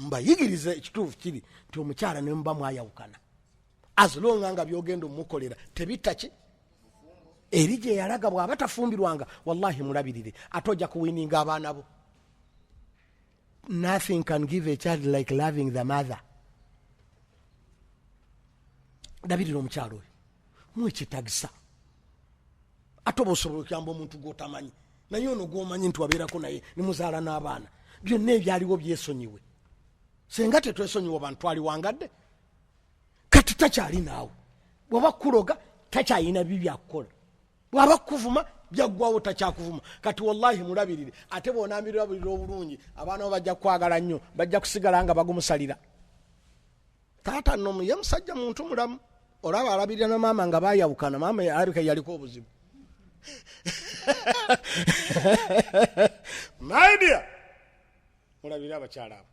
Mbayigirize ekituufu kiri nti omukyala ne muba mwayawukana, as long nga byogenda omukolera tebitta ki eri gye yalaga, bw'aba tafumbirwanga, wallahi mulabirire, ate ojja kuwininga abaana bo. Nothing can give a child like loving the mother. Labirira omukyalo oyo, mwekitagisa. Ate oba osobola okuyamba omuntu gwotamanyi, naye ono gwomanyi nti wabeerako naye nemuzaala n'abaana, byonna ebyaliwo byesonyiwe. Senga tetwesonyiwa bantu twaliwangadde. Kati takyali naawe, bwaba kukuloga takyalina bibi byakukola, bwaba kukuvuma byaggwawo, takyakuvuma. Kati wallahi mulabirire, ate bwonambirira bulira obulungi, abaana bo bajja kukwagala nnyo, bajja kusigala nga bagumusalira. Taata nno ye musajja muntu mulamu, olaba alabirira na maama nga bayawukana, maama alabika yaliko obuzibu. My dear, mulabire abakyala abo,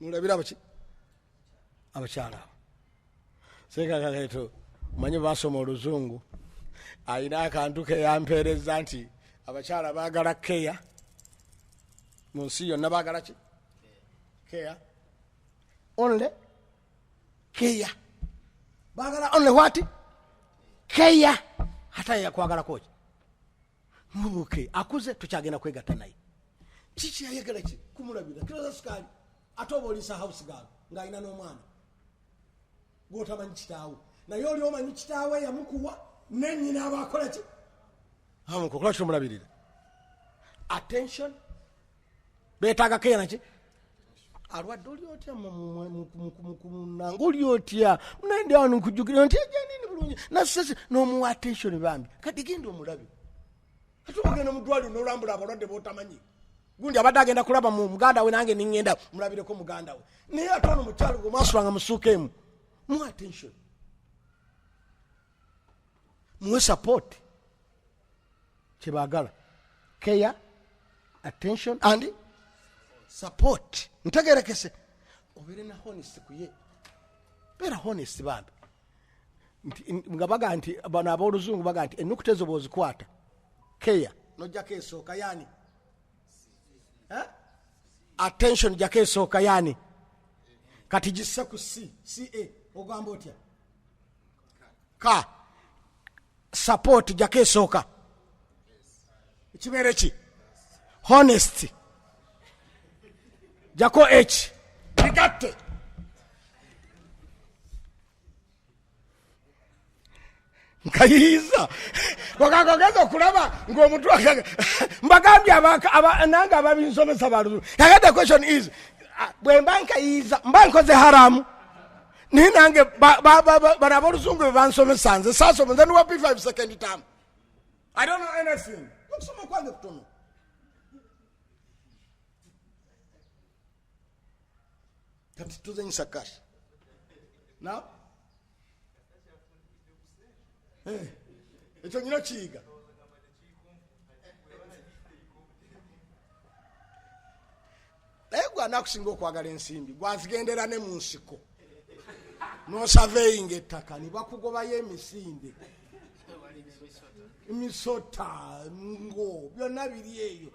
mulabire abaki abakyala abo. Sekakaketo manyi basoma oluzungu, alina akantu keyampeereza nti abakyala baagala keya mu nsi yonna. Baagala ki? Care, only care. Baagala only what? Care. Ate yakwagalako ki? Mubuke akuze, tukyagenda kwegatta naye. Kiki yayagala? Ki kumulabira kilo za sukaali. Ate oba oliisa house girl ng'alina n'omwana gwotamanyi kitaawe, naye oli omanyi kitaawe yamukuwa nenyina, aba akola ki? Amukukola kitomulabirira. Attention, betaaga keya naki. Alwadde, oli otya munange, oli otya munaye, wano nkujjukira nti ejanini bulungi nasese n'omuwa attention bambi. Kati genda omulabe. Ate ogenda mu ddwaliro n'olambula abalwadde b'otamanyi. Gundi abadde agenda kulaba mu muganda we, nange niŋŋenda mulabireko muganda we. Naye ate ono mukyalo gwe mwasulanga musuuka emu, muwe attention, muwe support. Kyebagala care, attention and support. Ntegerekese, obeere na honest kuye, beera honest bambi. Nti nga baga nti bano abooluzungu baga nti ennukuta ezo bw'ozikwata, care nojjako esooka yani, eh? Attention jako esooka yani, kati gisse ku c ca, ogamba otya? Ka support jako esooka ekibeere ki? Honest jako h, bigatte. Nkayiyiza ogagogeza okulaba ngaomuntu mbagambye nange ababinsomesa baluzu. Kakati the question is, bwe mba nkayiyiza mba nkoze haramu? Naye nange bano aboluzungu bwe bansomesa, nze saasoma, nze ndiwa P5 second term, I don't know anything, okusoma kwange kutono. Kati tuzanyisa cash now. Ekyo nyina kiyiga, naye gwe anakusinga okwagala ensimbi, gwazigendera ne mu nsiko nosaveyinga ettaka ne bakugobayo emisinde, emisota, ngo byonna biri eyo.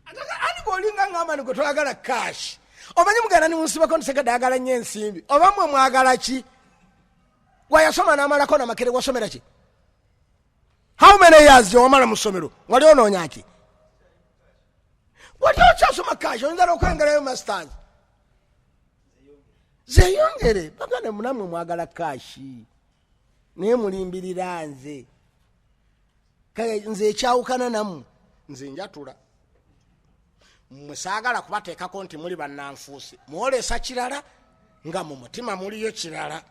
Ani gweolinga ngamba ni gwe twagala cash? Omanyi mugenda nimunsibako ntisegadde ayagala nnyo ensimbi. Oba mwe mwagala ki? Gwayasoma n'amalako namakere, wasomera ki? How many years gyewamala mu ssomero? Wali onoonya ki? Wali okyasoma cash? Oyinza n'okwengerayo masters zeyongere. Baganda munamwe mwagala cash, naye mulimbirira nze. Kale nze ekyawukana nammwe, nze njatula mmwe, saagala kubateekako nti muli bannanfuusi. Mwolesa kirala nga mu mutima muliyo kirala.